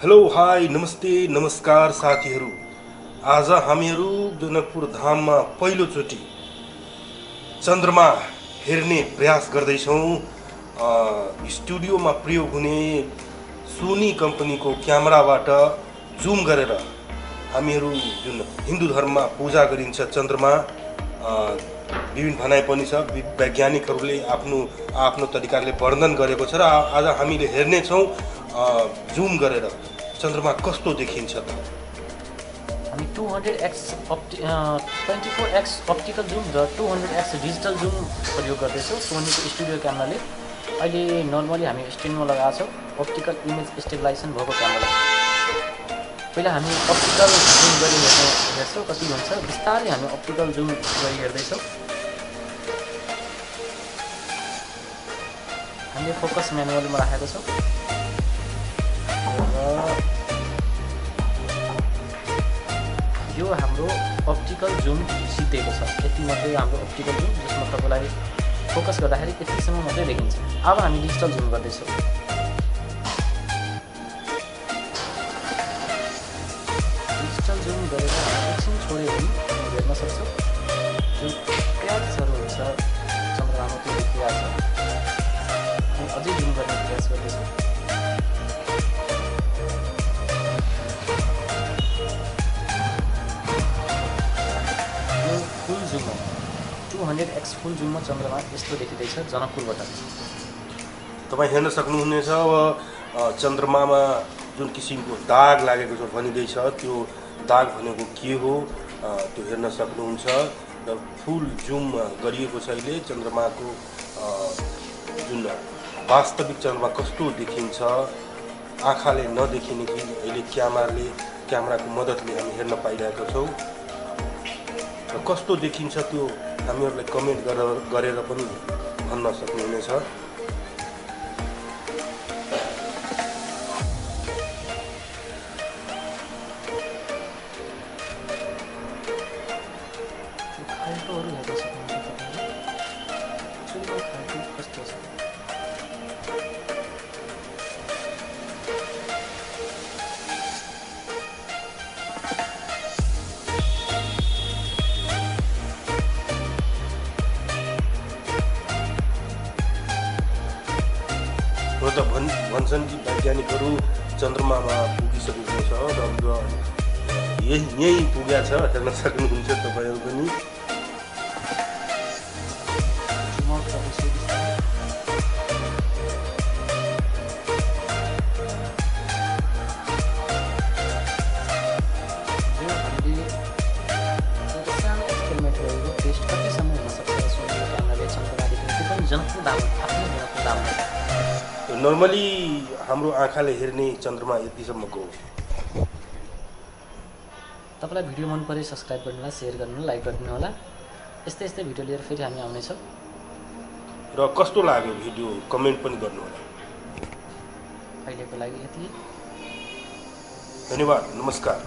Hello hi नमस्ते नमस्कार साथीहरू। आज हामीहरू जनकपुर धाममा पहिलोचोटि चन्द्रमा हेर्ने प्रयास गर्दैछौँ। स्टुडियोमा प्रयोग हुने सोनी कम्पनीको क्यामेराबाट जुम गरेर हामीहरू जुन हिन्दू धर्ममा पूजा गरिन्छ चन्द्रमा, विभिन्न भनाइ पनि छ। वैज्ञानिकहरूले आफ्नो तरिकाले वर्णन गरेको छ र आज हामीले हेर्नेछौँ जुम गरेर चन्द्रमा कस्तो देखिन्छ त। हामी 200x 24x अप्टिकल जुम र 200x डिजिटल जुम प्रयोग गर्दैछौँ सोनीको स्टुडियो क्यामेराले। अहिले नर्मली हामी स्ट्यान्डमा लगाएको छौँ अप्टिकल इमेज स्टेबलाइजेसन भएको क्यामेरा। पहिला हामी अप्टिकल जुम गरी हेर्छौँ कति हुन्छ, बिस्तारै हामी अप्टिकल जुम गरी हेर्दैछौँ। हामीले फोकस म्यानुअलमा राखेको छौँ र यो हाम्रो अप्टिकल जुम सिद्धिएको छ। यति मात्रै हाम्रो अप्टिकल जुम, जसमा तपाईँलाई फोकस गर्दाखेरि यतिसम्म मात्रै देखिन्छ। अब हामी डिजिटल जुम गर्दैछौँ। डिजिटल जुम गरेर हामी एकछिन छोड्यो भने हेर्न सक्छौँ जुन क्र्याक्सहरू हुन्छ चन्द्रमामा त्यो देखिरहेको छ। हामी अझै जुम गर्ने प्रयास गर्दैछौँ। फुल जुममा 200x फुल जुममा चन्द्रमा यस्तो देखिँदैछ जनकपुरबाट। तपाईँ हेर्न सक्नुहुनेछ अब चन्द्रमामा जुन किसिमको दाग लागेको छ भनिँदैछ, त्यो दाग भनेको के हो त्यो हेर्न सक्नुहुन्छ। र फुल जुम गरिएको छ अहिले चन्द्रमाको, जुन वास्तविक चन्द्रमा कस्तो देखिन्छ आँखाले नदेखिने कि अहिले क्यामेराको मद्दतले हामी हेर्न पाइरहेका छौँ। र कस्तो देखिन्छ त्यो हामीहरूलाई कमेन्ट गरेर पनि भन्न सक्नुहुनेछ। खाल्टोहरू हेर्न सक्नुहुन्छ तपाईँले, चुनको खाल्टो कस्तो छ। र त भन्छन् कि वैज्ञानिकहरू चन्द्रमामा पुगिसकेको छ र यही पुगेको छ। हेर्न सक्नुहुन्छ तपाईँहरू पनि। नर्मली हाम्रो आँखाले हेर्ने चन्द्रमा यतिसम्मको हो। तपाईँलाई भिडियो मन परे सब्सक्राइब गर्नु होला, सेयर गर्नु होला, लाइक गरिदिनु होला। यस्तै यस्तै भिडियो लिएर फेरि हामी आउनेछौँ। र कस्तो लाग्यो भिडियो कमेन्ट पनि गर्नु होला। अहिलेको लागि यति। धन्यवाद, नमस्कार।